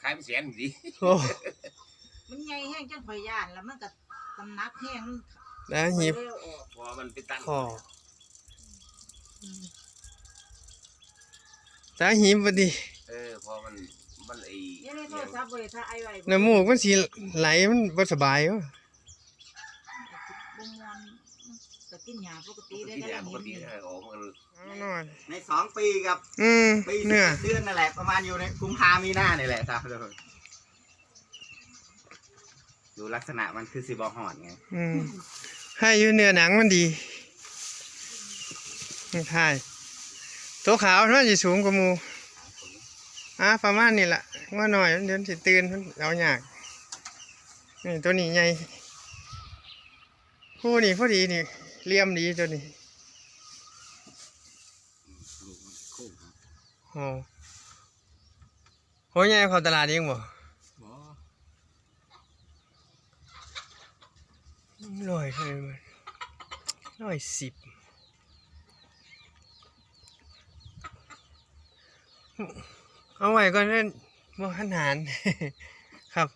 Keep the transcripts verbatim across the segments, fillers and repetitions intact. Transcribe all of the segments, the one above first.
ขายเป็นแสนสิ โอ้ มันใหญ่แฮงจนข่อยย้าน แล้วมันก็น้ำหนักแฮง มัน แล้วหีบ เลยเอาออก เพราะว่ามันเป็นตัน คอ อืม ตาหิมพอดี เออ เพราะมัน มันไอ้ อยู่ในโทรศัพท์บ่ได้ถ่ายไว้ น้ำมูกมันสิไหล มันบ่สบายวะ บ่ม่วน ก็กินยาปกติ ก็กินยาปกติ ได้ เออ ออกมัน เอาหน่อย ในสองปีกับ อืม ปี เนื้อ สิบเอ็ดเดือนนั่นแหละ ประมาณอยู่ในกุมภามีนานี่แหละครับ ดูลักษณะมันคือสิบ่ฮอดไง อืม ให้อยู่เนื้อหนังมันดี มันถ่าย ตัวขาวมันสิสูงกว่าหมู่ อ่า ประมาณนี้ล่ะ งัวน้อยมันเดี๋ยวสิตื่น มันเอายาก นี่ตัวนี้ใหญ่ คู่นี่พอดีนี่ เหลี่ยมดีตัวนี้ อ๋อ โห ใหญ่เข้าตลาดเองบ่ บ่ ร้อยเท่าไหร่วะ ร้อยสิบ เอาไว้ก่อนเด้อ บ่ทันหาร ครับ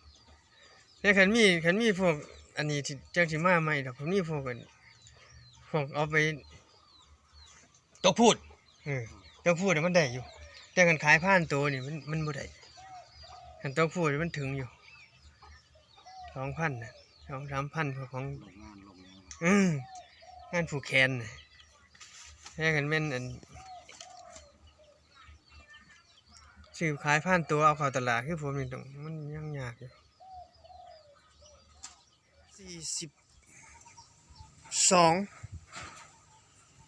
แต่คันมี คันมีพวกอันนี้ที่จั่งสิมาใหม่ดอก คันมีพวกอัน พวกเอาไป ตกพูด เออ ตกพูดน่ะมันได้อยู่ แต่คันขายพันตัวนี่มัน มันบ่ได้ คันตกพูดมันถึงอยู่ สองพันน่ะ สองสามพันของ ลงงานลงหยัง เออ งานผูกแขนน่ะ แต่คันแม่นอัน ซื้อขายพันตัวเอาเข้าตลาดคือผมนี่ต้อง มันยังยากอยู่ สี่สิบสอง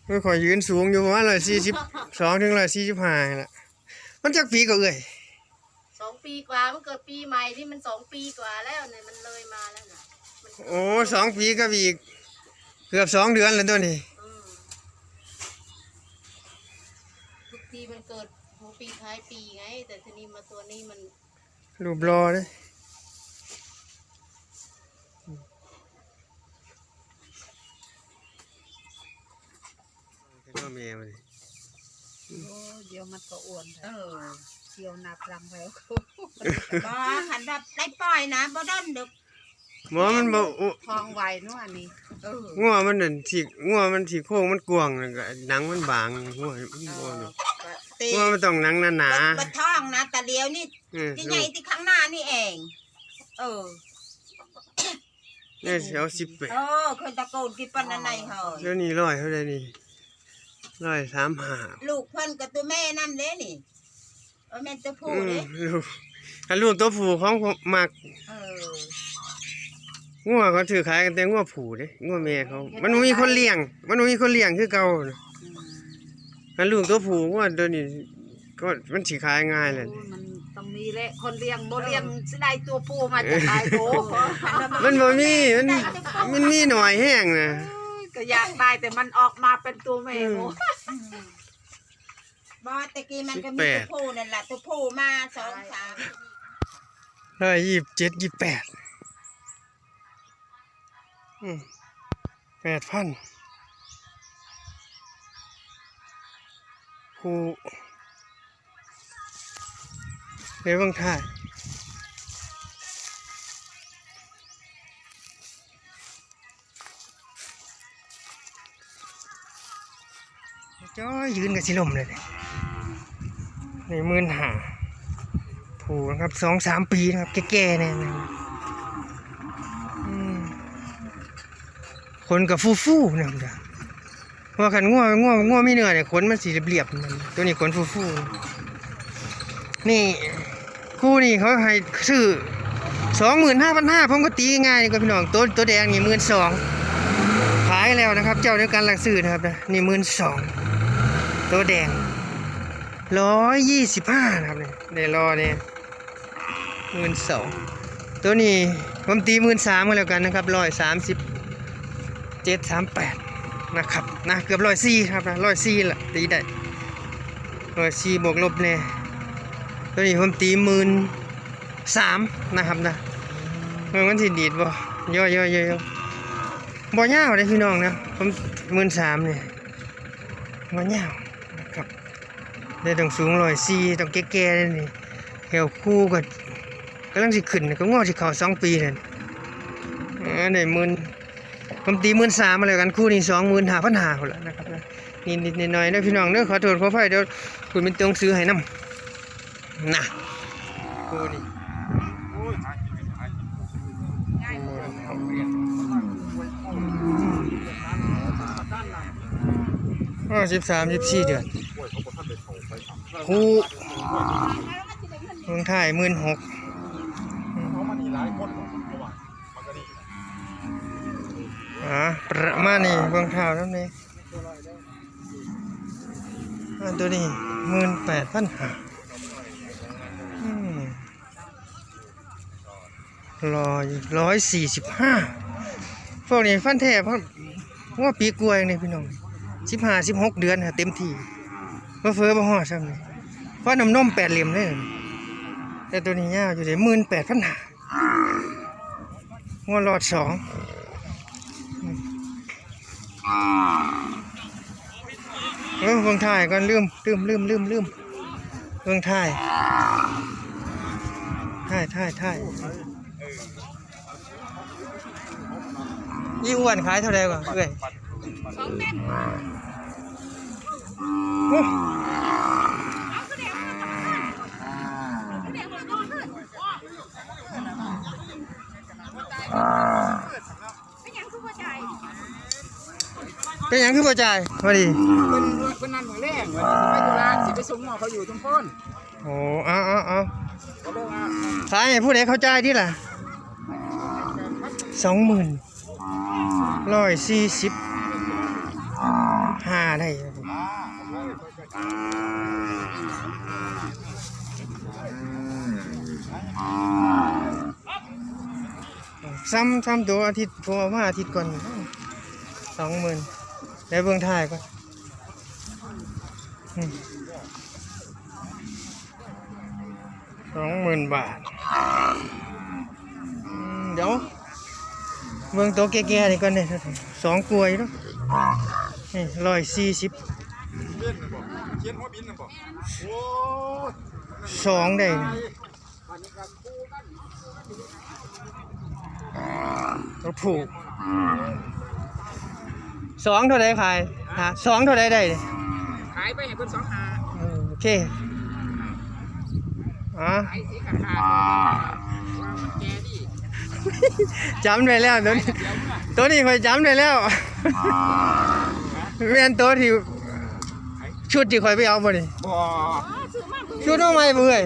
เอ้ย ข้อยยืนสูงอยู่ประมาณร้อยสี่สิบสองถึงร้อยสี่สิบห้านี่ล่ะ มันจักปีก็เอื้อย สองปีกว่า มันเกิดปีใหม่นี่มันสองปีกว่าแล้วเนี่ย มันเลยมาแล้วน่ะ มัน โอ้ สองปีกับอีก เกือบสองเดือนแล้วตัวนี้ อืม ทุกปีมันเกิดหัวปีท้ายปีไง แต่ทีนี้มาตัวนี้มัน รูปหล่อเด้ เห็นว่าแม่มันนี่ โอ้ เดี๋ยวมันก็อ้วน เออ เที่ยวนับหลังแล้ว บ่ คันแบบได้ปล่อยนะ บ่ดนดอก หมอมันบ่ โอ้ ท้องไวเนาะอันนี้ เออ งัวมันนั่นสิ งัวมันสิโครงมันกว้าง แล้วก็หนังมันบาง งัวมันบ่ เออ เนาะ ก็ตี งัวมันต้องหนังหนาๆ บ่ บ่ท้องนะ ตาเดียวนี่ เออ สิใหญ่ที่ข้างหน้านี่เอง เออ เนี่ยสิเอาสิบแปด เออ คนตะโกนกินปานนั้นไหนเหรอ เดี๋ยวนี้ร้อยเท่าใดนี่ ร้อยสามห้า ลูกเพิ่นกับตัวแม่นั่นเด้นี่ เออ แม่นตัวผู้ อืม เด้ ลูก อันลูกตัวผู้ของผมมัก เออ งัวเขาซื้อขายกันแต่งัวผู้เด้ งัวแม่เขา มันบ่มีคนเลี้ยง มันบ่มีคนเลี้ยงคือเก่าน่ะ อืม อันลูกตัวผู้งัวตัวนี้ ก็มันสิขายง่ายแหละ โอ้ย มันต้องมีแหละ คนเลี้ยงบ่เลี้ยง เออ สิได้ตัวผู้มาจากไหน โอ้ มันบ่มี มัน มันมีหน่อยแฮงน่ะ เอ้ย ก็อยากได้แต่มันออกมาเป็นตัวแม่ อืม โอ้ บ่ แต่กี้มันก็มี สิบแปด ตัวผู้นั่นล่ะ ตัวผู้มาสองสาม ร้อยยี่สิบเจ็ด ยี่สิบแปด อืม แปดพัน ผู้ เดี๋ยวเบิ่งถ่าย จ้อยยืนกับสิลมเลย นี่ หมื่นห้า ผูกนะครับ สองสามปีนะครับ แก่ๆเนี่ยนะครับ อืม ขนกับฟูๆนะครับ เพราะว่าคันงัว งัว งัวมีเนื้อเนี่ย ขนมันสีเรียบๆ มัน ตัวนี้ขนฟูๆ นี่ คู่นี่เขาให้ซื้อ สองหมื่นห้าพันห้า ผมก็ตีง่ายนี่ก็พี่น้อง ตัว ตัวแดงนี่ หมื่นสอง ขายแล้วนะครับ เจ้าเดียวกันหลักซื้อนะครับนะ นี่ หมื่นสอง ตัวแดง ร้อยยี่สิบห้า นะครับเนี่ย ได้รอเนี่ย หมื่นสอง ตัวนี้ผมตี หมื่นสาม ก็แล้วกันนะครับ ร้อยสามสิบเจ็ด สามแปด นะครับ นะ เกือบ ร้อยสี่ ครับนะ ร้อยสี่ ละ ตีได้ ร้อยสี่ บวกลบแน่ ตัวนี้ผมตี หมื่นสาม นะครับนะ เออ มันสิดีดบ่ ย่อยๆๆๆ บ่ยาวเด้พี่น้องนะ ผม หมื่นสาม นี่ บ่ยาวนะครับ ได้ต้องสูง ร้อยสี่ ต้องแก่ๆเลยนี่ แถวคู่ก็กำลังสิขึ้น ก็งอสิเข้าสองปีนั่น เออได้หมื่น ผมตีหมื่นสามมาแล้วกัน คู่นี้สองหมื่นห้าพันห้าพุ้นละนะครับ นิดๆหน่อยๆนะพี่น้องเด้อ ขอโทษขออภัย เดี๋ยวคุณเป็นตัวหนังสือให้นำ นะ คู่นี้ ก็สิบสาม สิบสี่ เดือน คู่ เมืองไทย หมื่นหก อ่า ประมาณนี้ เบิ่งเท้านำนี่ อ่า ตัวนี้ หมื่นแปดพันห้า อืม ร้อย ร้อยสี่สิบห้า พวกนี้ฟันแท้ เพราะว่าปีกว่าเองนี่พี่น้อง สิบห้า สิบหก เดือนฮะ เต็มที่ เผลอๆบ่ฮอดซ้ำนี่ ฟันนมๆ แปดเหลี่ยมเลย แต่ตัวนี้ยาวอยู่เด้ หมื่นแปดพันห้า งัวหลอดสอง เออ เบิ่งท้ายก่อน ลืม ลืม ลืม ลืม ลืม เบิ่งท้าย ท้าย ท้าย ท้าย อีอ้วนขายเท่าใดก่อนเอื้อย โอ้ เป็นหยังคือบ่จ่าย พอดี เพิ่น เพิ่นนัดมื้อแลงว่าสิไปธุระ สิไปส่งหม้อเขาอยู่ชุมพร โอ้ เอา เอา เอา ก็เลยว่า ขายให้ผู้ใดเขาจ่ายติล่ะ สองหมื่น ร้อยสี่สิบห้า ได้ ซ้ำ ซ้ำตัวอาทิตย์ โทรมาอาทิตย์ก่อน สองหมื่น ได้เบิ่งท้ายก่อน อืม สองหมื่น บาท อืม เดี๋ยว เบิ่งตัวแก่ๆนี่ก่อนนี่ สองกวยเนาะ นี่ ร้อยสี่สิบ เขียนหัวบินน่ะบ่ โอ้ย สองได้ ตัวผู้ สองเท่าใดขาย ฮะ สองเท่าใดได้ ขายไปให้เพิ่นสองห้า เออ โอเค อ่ะ ขายสิขาดๆ ว่ามันแก่ดี จำได้แล้ว ตัวนี้ ตัวนี้ข้อยจำได้แล้ว แม่นตัวที่ ชุดที่ข้อยไปเอาบ่นี่ บ่ ชุดเอาใหม่บ่เอ้ย